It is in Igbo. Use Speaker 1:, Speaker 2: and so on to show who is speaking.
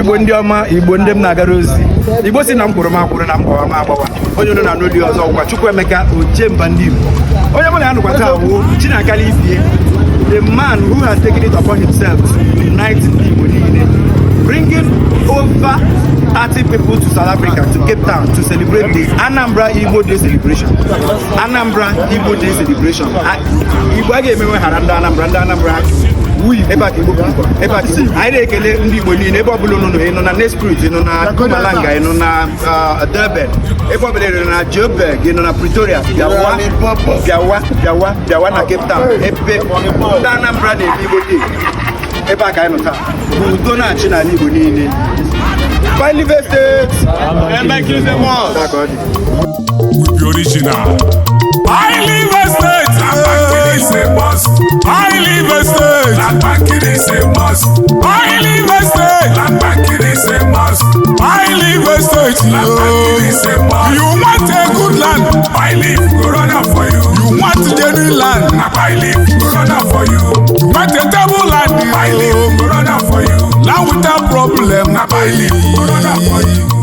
Speaker 1: Igbo ndị ọma, Igbo ndị m na-agara ozi, Igbo si na m kwuru m akwụrụ na m gbawa m agbawa. Onye unu na-anụ olu ọzọ gwa Chukwuemeka Ojemba ndị Igbo. Onye mụ na ya nụkwa taa wụ Chinakala Ifie, the man who has taken it upon himself to unite ndị Igbo niile, bringing over 30 people to South Africa, to Cape Town, to celebrate the Anambra Igbo Day celebration. Anambra Igbo Day celebration. Igbo a ga-emenwe hara ndị Anambra, ndị Anambra ebe a ka Igbo kwuru, ebe a ka Igbo. Anyị na-ekele ndị Igbo niile ebe ọbụla unu nọ. Ị nọ na Nelspruit, ị nọ na Mpumalanga, ị nọ na Durban, ebe ọbụla ị nọ na Joburg, ị nọ na Pretoria, bịawa, bịawa, bịawa, bịawa na Cape Town ebe ndị Anambra na-eme Igbo Day. Ebe a ka anyị nọ taa. Udo na-achị n'ala Igbo niile. Pine Estate. Taa ka ọ dị.
Speaker 2: We be original. I live estate.
Speaker 3: Banking is a must.
Speaker 2: I live estate.
Speaker 3: Land banking is a must.
Speaker 2: I live estate.
Speaker 3: Land banking is a must.
Speaker 2: I live estate.
Speaker 3: Land banking is a must.
Speaker 2: You want a good land?
Speaker 3: Pine Leaf go run am for you.
Speaker 2: You want genuine land?
Speaker 3: Na Pine Leaf go run am for you.
Speaker 2: You want a table land?
Speaker 3: Pine Leaf go run am for you.
Speaker 2: Land without problem.
Speaker 3: Na Pine Leaf go run am for you.